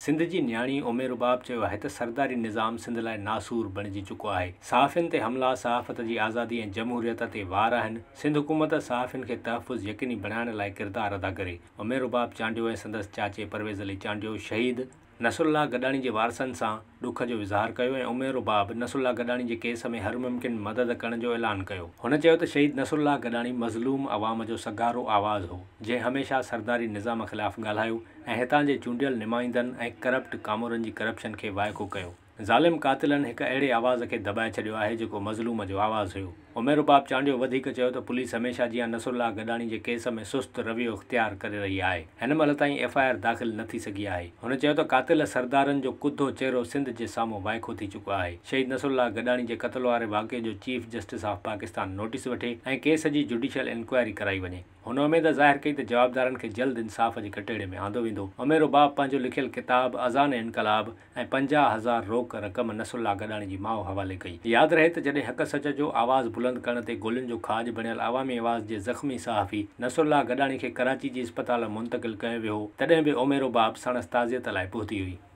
سنڌ جي نياڻي امي رباب چيو آهي ته سرداري نظام سنڌ لاء ناسور بڻجي چڪو آهي، صحافين تي حملا صحافت جي آزادي ۽ جمهوريت تي وار آهن، سنڌ حڪومت صحافين کي تحفظ يقيني بڻائڻ لاء ڪردار ادا ڪري. امي رباب چانڊيو ۽ سندس چاچي پرويز علي چانڊيو شهيد نصرالله گڏاڻي جي وارثن سان ڏک جو اظهار ڪيو ۽ ام رباب نصرالله گڏاڻي جي ڪيس ۾ هر ممڪن مدد ڪرڻ جو اعلان ڪيو. هن چيو ته شهيد نصرالله گڏاڻي مظلوم عوام جو سگهارو آواز هو، جنهن هميشه سرداري نظام خلاف ڳالهايو ۽ هتان جي چونڊيل نمائندن ۽ ڪرپٽ ڪامورن جي ڪرپشن کي وائکو ڪيو. ظالم قاتلن هڪ اهڙي آواز کي دٻائي ڇڏيو آهي جيڪو مظلوم جو آواز هيو. ام رباب چانڊيو وڌيڪ چيو ته پوليس هميشه جيان نصرالله گڏاڻي جي ڪيس ۾ سست رويو اختيار ڪري رهي آهي. هن مهل تائين ايف I R داخل نه ٿي سگهي آهي. هن چيو ته قاتل سردارن جو ڪڌو چهرو سنڌ جي سامهون وائکو ٿي چڪو آهي. شهيد نصرالله گڏاڻي جي قتل واري واقعي جو chief justice of Pakistan notice وٺي ۽ ڪيس جي جڊيشل انڪوائري ڪرائي وڃي. هن اميد ظاهر ڪئي ته جوابدارن کي جلد انصاف جي ڪٽهڙي ۾ آندو ويندو. ام رباب پنهنجو لکيل ڪتاب اذان انقلاب ۽ 50,000 روڪ رقم نصرالله گڏاڻي جي ماء حوالي ڪئي. ياد رهي ته جڏهن حق سچ جو آواز بلند ڪرڻ تي گولين جو کاڄ بڻيل عوامي آواز جي زخمي صحافي نصرالله گڏاڻي کي ڪراچي جي اسپتال منتقل ڪيو ويو هو تڏهن به ام رباب ساڻس تعزيت لاء پهتي هئي.